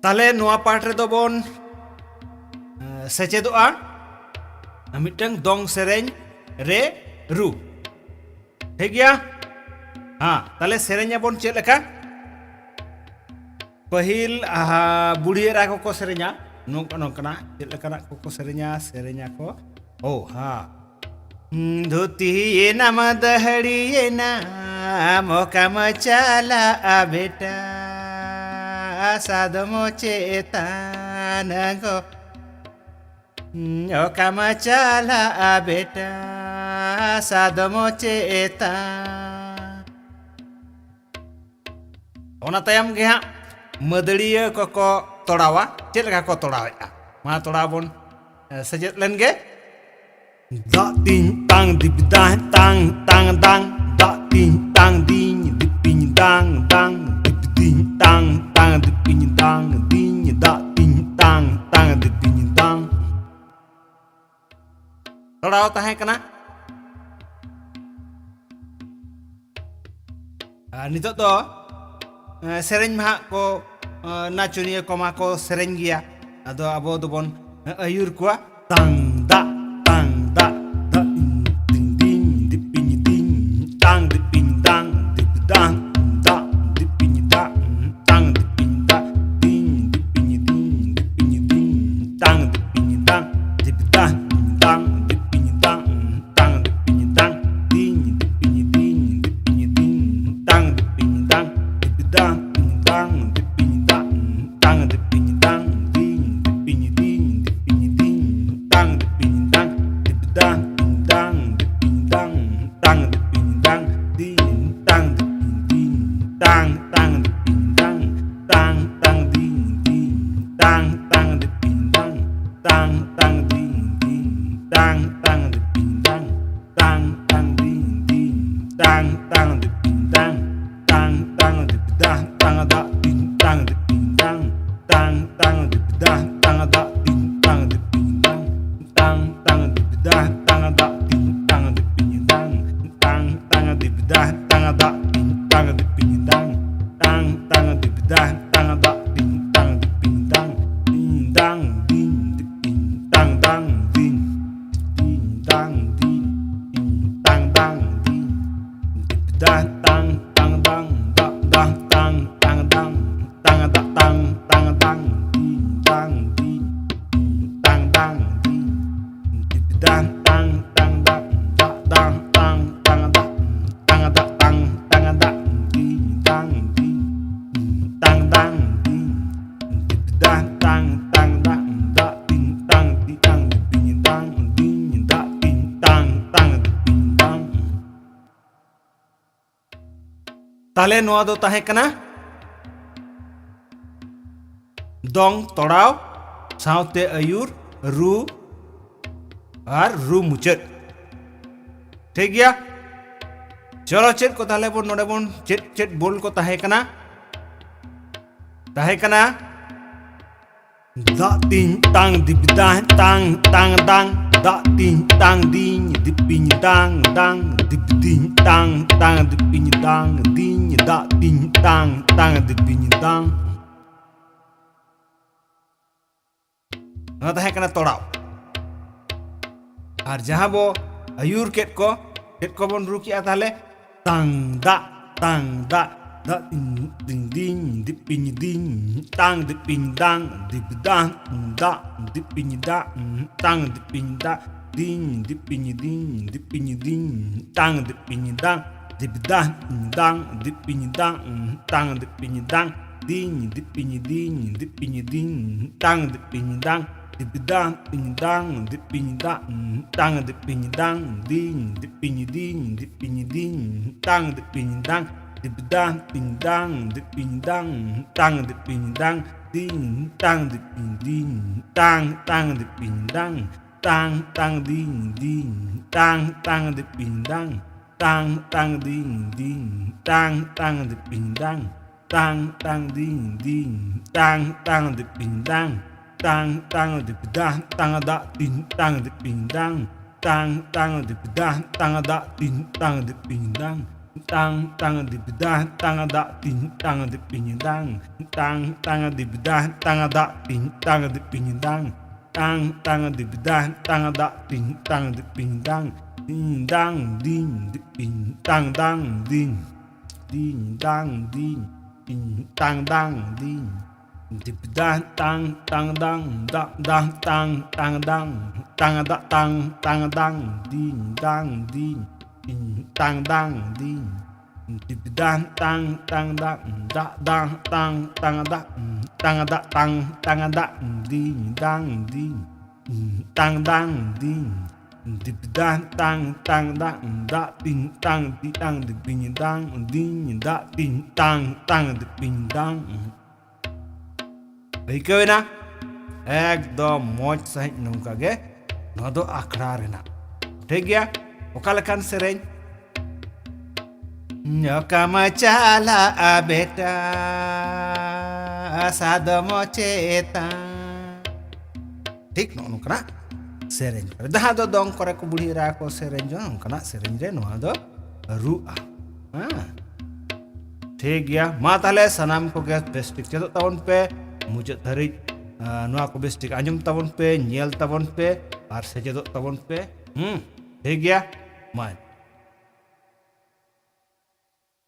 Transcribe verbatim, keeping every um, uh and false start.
ᱛᱟᱦᱞᱮ ᱱᱚᱣᱟ ᱯᱟᱴ ᱨᱮᱫᱚ ᱵᱚᱱ, ᱮ, ᱥᱮᱪᱮᱫᱚᱜᱼᱟ ᱢᱤᱫᱴᱟᱝ ᱫᱚᱝ ᱥᱮᱨᱮᱧ ᱨᱮ ᱨᱩ᱾ ᱴᱷᱤᱠ ᱜᱮᱭᱟ? ᱦᱮᱸ, ᱛᱟᱦᱞᱮ ᱥᱮᱨᱮᱧ ᱟᱵᱚᱱ ᱪᱮᱫ ᱞᱮᱠᱟ? ᱯᱟᱹᱦᱤᱞ, ᱟᱦᱟ, ᱵᱩᱲᱦᱤ ᱮᱨᱟ ᱠᱚᱠᱚ ᱥᱮᱨᱮᱧᱟ, ᱱᱚᱝᱠᱟ, ᱱᱚᱝᱠᱟᱱᱟᱜ ᱪᱮᱫ ᱞᱮᱠᱟᱱᱟᱜ ᱠᱚᱠᱚ ᱥᱮᱨᱮᱧᱟ, ᱥᱮᱨᱮᱧ ᱟᱠᱚ᱾ ᱳ, ᱦᱮᱸ᱾ ᱫᱷᱩᱛᱤᱭᱮᱱᱟᱢ ᱫᱟᱹᱦᱲᱤᱭᱮᱱᱟᱢ, ᱚᱠᱟᱢ ᱪᱟᱞᱟᱜᱼᱟ ᱵᱮᱴᱟ, ᱥᱟᱫᱚᱢ ᱪᱮᱛᱟᱱ ᱜᱚ᱾ ᱚᱠᱟᱢ ᱪᱟᱞᱟᱜᱼᱟ ᱵᱮᱴᱟ, ᱥᱟᱫᱚᱢ ᱪᱮᱛᱟᱱ᱾ ᱚᱱᱟ ᱛᱟᱭᱚᱢ ᱜᱮ ᱦᱟᱸᱜ ᱢᱟᱹᱫᱟᱹᱲᱤᱭᱟᱹ ᱠᱚᱠᱚ ᱛᱚᱲᱟᱣᱟ᱾ ᱪᱮᱫ ᱞᱮᱠᱟ ᱠᱚ ᱛᱚᱲᱟᱣᱮᱫᱼᱟ? ᱢᱟ ᱛᱚᱲᱟᱣ ᱵᱚᱱ, ᱮ, ᱥᱮᱪᱮᱫ ᱞᱮᱱ ᱜᱮ᱾ ᱫᱟᱜ ᱛᱤᱧ ᱛᱟᱝ ᱫᱤᱯᱤ ᱫᱟᱝ ᱛᱟᱝ ᱛᱟᱝ ᱫᱟᱝ, ᱫᱟᱜ ᱛᱤᱧ ᱛᱟᱝ ᱫᱤᱧ ᱫᱤᱯᱤᱧ ᱫᱟᱝ ᱫᱟᱝ, ᱫᱤᱯᱤ ᱫᱤᱧ ᱛᱟᱝ ᱛᱟᱝ ᱫᱤᱯᱤᱧ ᱫᱟᱝ ᱫᱤᱧ, ᱫᱟᱜ ᱛᱤᱧ ᱛᱟᱝ ᱛᱟᱝ ᱫᱤᱯᱤᱧ ᱫᱟᱝ᱾ ᱛᱚᱲᱟᱣ ᱛᱟᱦᱮᱸ ᱠᱟᱱᱟ᱾ ᱟᱨ ᱱᱤᱛᱚᱜ ᱫᱚ, ᱮ, ᱥᱮᱨᱮᱧ ᱢᱟ ᱦᱟᱸᱜ ᱠᱚ, ᱮ, ᱱᱟᱪᱚᱱᱤᱭᱟᱹ ᱠᱚᱢᱟ ᱠᱚ ᱥᱮᱨᱮᱧ ᱜᱮᱭᱟ᱾ ᱟᱫᱚ ᱟᱵᱚ ᱫᱚᱵᱚᱱ, ᱮ, ᱟᱹᱭᱩᱨ ᱠᱚᱣᱟ᱾ ᱛᱟᱝ ᱫᱟᱜ, ᱛᱟᱝ ᱫᱟᱜ, ᱫᱟᱜ ᱤᱧ ᱫᱤᱧ ᱫᱤᱧ, ᱫᱤᱯᱤᱧ ᱫᱤᱧ, ᱛᱟᱝ ᱫᱤᱯᱤᱧ ᱫᱟᱝ, ᱫᱤᱯ ᱫᱟᱝ, ᱫᱟᱜ ᱫᱤᱯᱤᱧ ᱫᱟᱜ, ᱛᱟᱝ ᱫᱤᱯᱤᱧ ᱫᱟᱜ, ᱫᱤᱧ ᱫᱤᱯᱤᱧ ᱫᱤᱧ, ᱫᱤᱯᱤᱧ ᱫᱤᱧ, ᱛᱟᱝ ᱫᱤᱯᱤᱧ ᱫᱟᱝ, ᱫᱤᱯ ᱫᱟᱝ, ᱫᱟᱝ ᱫᱤᱯᱤᱧ ᱫᱟᱝ᱾ Tang dipinyi dang, ding dipinyi ding, dipinyi ding, tang dipinyi dang, dipidang, dipinyi dang, dipinyi dang, tang dipinyi dang, ding dipinyi ding, dipinyi ding, tang dipinyi dang, dipidang, dipinyi dang, dipinyi dang, tang dipinyi dang, ding, tang dipinyi ding, tang, tang dipinyi dang, tang, tang ding, ding, tang, tang dipinyi dang, tang, tang ding, ding, tang, tang dipinyi dang. Tang tang ding ding, tang tang diping dang, tang tang diping dang, tang da ding tang diping dang, tang tang diping dang, tang da ding tang diping dang, tang tang diping dang, tang da ding tang diping dang, tang tang diping dang, tang da ding tang diping dang, tang tang diping dang, tang da ding tang diping dang, ding dang ding diping, tang dang ding. Ding dang ding, ding dang dang ding. Dip dang dang dang dang, da dang dang dang dang, dang da dang dang dang, ding dang ding, ding dang dang ding. Dip dang dang dang dang, da dang dang dang dang, dang da dang dang dang, ding dang ding, ding dang dang ding. Dip dang dang dang dang, da ding dang ding dang, diping dang ding, da ding dang dang, diping dang. ᱛᱟᱦᱞᱮ ᱱᱚᱣᱟ ᱫᱚ ᱛᱟᱦᱮᱸ ᱠᱟᱱᱟ ᱫᱚᱝ ᱛᱚᱲᱟᱣ ᱥᱟᱶᱛᱮ ᱟᱹᱭᱩᱨ, ᱨᱩ ᱟᱨ ᱨᱩ ᱢᱩᱪᱟᱹᱫ᱾ ᱴᱷᱤᱠ ᱜᱮᱭᱟ? ᱪᱚᱞᱚ, ᱪᱮᱫ ᱠᱚ ᱛᱟᱦᱞᱮ ᱵᱚᱱ, ᱱᱚᱰᱮ ᱵᱚᱱ, ᱪᱮᱫ ᱪᱮᱫ ᱵᱳᱞ ᱠᱚ ᱛᱟᱦᱮᱸ ᱠᱟᱱᱟ? ᱛᱟᱦᱮᱸ ᱠᱟᱱᱟ ᱫᱟᱜ ᱛᱤᱧ ᱛᱟᱝ ᱫᱤᱯᱤ ᱫᱟᱝ ᱛᱟᱝ ᱛᱟᱝ ᱫᱟᱝ, ᱫᱟᱜ ᱛᱤᱧ ᱛᱟᱝ ᱫᱤᱧ ᱫᱤᱯᱤᱧ ᱫᱟᱝ ᱫᱟᱝ, ᱫᱤᱯᱤ ᱫᱤᱧ ᱛᱟᱝ ᱛᱟᱝ ᱫᱤᱯᱤᱧ ᱫᱟᱝ ᱫᱤᱧ, ᱫᱟᱜ ᱛᱤᱧ ᱛᱟᱝ ᱛᱟᱝ ᱫᱤᱯᱤᱧ ᱫᱟᱝ᱾ ᱱᱚᱣᱟ ᱛᱟᱦᱮᱸ ᱠᱟᱱᱟ ᱛᱚᱲᱟᱣ᱾ ᱟᱨ ᱡᱟᱦᱟᱸ ᱵᱚ ᱟᱹᱭᱩᱨ ᱠᱮᱫ ᱠᱚ, ᱪᱮᱫ ᱠᱚᱵᱚᱱ ᱨᱩ ᱠᱮᱜᱼᱟ ᱛᱟᱦᱞᱮ? ᱛᱟᱝ ᱫᱟᱜ, ᱛᱟᱝ ᱫᱟᱜ, ᱫᱟᱜ ᱫᱤᱧ ᱫᱤᱧ, ᱫᱤᱯᱤᱧ ᱫᱤᱧ, ᱛᱟᱝ ᱫᱤᱯᱤᱧ ᱫᱟᱝ, ᱫᱤᱯ ᱫᱟᱝ, ᱫᱟᱜ ᱫᱤᱯᱤᱧ ᱫᱟᱜ, ᱛᱟᱝ ᱫᱤᱯᱤᱧ ᱫᱟᱜ, ᱫᱤᱧ ᱫᱤᱯᱤᱧ ᱫᱤᱧ, ᱫᱤᱯᱤᱧ ᱫᱤᱧ, ᱛᱟᱝ ᱫᱤᱯᱤᱧ ᱫᱟᱝ, ᱫᱤᱯ ᱫᱟᱝ, ᱫᱟᱝ ᱫᱤᱯᱤᱧ ᱫᱟᱝ, ᱛᱟᱝ ᱫᱤᱯᱤᱧ ᱫᱟᱝ, ᱫᱤᱧ ᱫᱤᱯᱤᱧ ᱫᱤᱧ, ᱫᱤᱯᱤᱧ ᱫᱤᱧ, ᱛᱟᱝ ᱫᱤᱯᱤᱧ ᱫᱟᱝ, ᱫᱤᱯ ᱫᱟᱝ, ᱫᱟᱝ ᱫᱤᱯᱤᱧ ᱫᱟᱝ, ᱛᱟᱝ ᱫᱤᱯᱤᱧ ᱫᱟᱝ, ᱫᱤᱧ ᱫᱤᱯᱤᱧ ᱫᱤᱧ, ᱫᱤᱯᱤᱧ ᱫᱤᱧ, ᱛᱟᱝ ᱫᱤᱯᱤᱧ ᱫᱟᱝ, ᱫᱤᱯ ᱫᱟᱝ, ᱫᱟᱝ ᱫᱤᱯᱤᱧ ᱫᱟᱝ, ᱛᱟᱝ ᱫᱤᱯᱤᱧ ᱫᱟᱝ, ᱫᱤᱧ, ᱛᱟᱝ ᱫᱤᱯᱤᱧ ᱫᱤᱧ, ᱛᱟᱝ, ᱛᱟᱝ ᱫᱤᱯᱤᱧ ᱫᱟᱝ, ᱛᱟᱝ, ᱛᱟᱝ ᱫᱤᱧ, ᱫᱤᱧ, ᱛᱟᱝ, ᱛᱟᱝ ᱫᱤᱯᱤᱧ ᱫᱟᱝ, ᱛᱟᱝ, ᱛᱟᱝ ᱫᱤᱧ, ᱫᱤᱧ, ᱛᱟᱝ, ᱛᱟᱝ ᱫᱤᱯᱤᱧ ᱫᱟᱝ, ᱛᱟᱝ, ᱛᱟᱝ ᱫᱤᱧ, ᱫᱤᱧ, ᱛᱟᱝ, ᱛᱟᱝ ᱫᱤᱯᱤᱧ ᱫᱟᱝ, ᱛᱟᱝ, ᱛᱟᱝ ᱫᱤᱯᱤᱧ ᱫᱟᱝ, ᱛᱟᱝ ᱫᱟᱜ ᱫᱤᱧ, ᱛᱟᱝ ᱫᱤᱯᱤᱧ ᱫᱟᱝ, ᱛᱟᱝ, ᱛᱟᱝ ᱫᱤᱯᱤᱧ ᱫᱟᱝ, ᱛᱟᱝ ᱫᱟᱜ ᱫᱤᱧ, ᱛᱟᱝ ᱫᱤᱯᱤᱧ ᱫᱟᱝ, Tang tang dip da tang da, tin tang dip pin dang. Tang tang dip da tang da, tin tang dip pin dang. Tang tang dip da tang da, tin tang dip pin dang. Ding dang ding, dip pin tang dang ding. Ding dang ding, ding dang dang ding. Dip da tang tang dang, da da tang tang dang, tang da tang tang dang, ding dang ding, ding tang dang ding. Dip da tang tang dang, da da tang tang dang, tang da tang tang dang, ding dang ding, ding tang dang ding. Dip da tang tang dang, da ding dang ding dang, dip ding dang ding, da ding dang dang, dip ding dang. ᱟᱹᱭᱠᱟᱹᱣᱮᱱᱟ? ᱮᱠᱫᱚᱢ ᱢᱚᱡᱽ ᱥᱟᱺᱦᱤᱡ ᱱᱚᱝᱠᱟ ᱜᱮ ᱱᱚᱣᱟ ᱫᱚ ᱟᱠᱷᱲᱟ ᱨᱮᱱᱟᱜ᱾ ᱴᱷᱤᱠ ᱜᱮᱭᱟ? ᱚᱠᱟ ᱞᱮᱠᱟᱱ ᱥᱮᱨᱮᱧ? ᱧᱚᱠᱟᱢᱟ ᱪᱟᱞᱟᱜᱼᱟ ᱵᱮᱴᱟ ᱥᱟᱫᱚᱢ ᱪᱮᱛᱟᱱ᱾ ᱴᱷᱤᱠ ᱱᱚᱜᱼᱚ ᱱᱚᱝᱠᱟᱱᱟᱜ ᱥᱮᱨᱮᱧ ᱠᱚᱨᱮ, ᱡᱟᱦᱟᱸ ᱫᱚ ᱫᱚᱝ ᱠᱚᱨᱮ ᱠᱚ ᱵᱩᱲᱦᱤ ᱮᱨᱟ ᱠᱚ ᱥᱮᱨᱮᱧ ᱡᱚᱝ, ᱚᱱᱠᱟᱱᱟᱜ ᱥᱮᱨᱮᱧ ᱨᱮ ᱱᱚᱣᱟ ᱫᱚ ᱨᱩᱜᱼᱟ᱾ ᱦᱮᱸ, ᱴᱷᱤᱠ ᱜᱮᱭᱟ᱾ ᱢᱟ ᱛᱟᱦᱞᱮ ᱥᱟᱱᱟᱢ ᱠᱚᱜᱮ ᱵᱮᱥᱴᱷᱤᱠ ᱪᱮᱫᱚᱜ ᱛᱟᱵᱚᱱ ᱯᱮ, ᱢᱩᱪᱟᱹᱫ ᱫᱷᱟᱹᱨᱤᱡ, ᱟᱸ, ᱱᱚᱣᱟ ᱠᱚ ᱵᱮᱥᱴᱷᱤᱠ ᱟᱸᱡᱚᱢ ᱛᱟᱵᱚᱱ ᱯᱮ, ᱧᱮᱞ ᱛᱟᱵᱚᱱ ᱯᱮ ᱟᱨ ᱥᱮᱪᱮᱫᱚᱜ ᱛᱟᱵᱚᱱ ᱯᱮ᱾ ᱦᱩᱸ, ᱴᱷᱤᱠ ᱜᱮᱭᱟ᱾ ᱢᱟ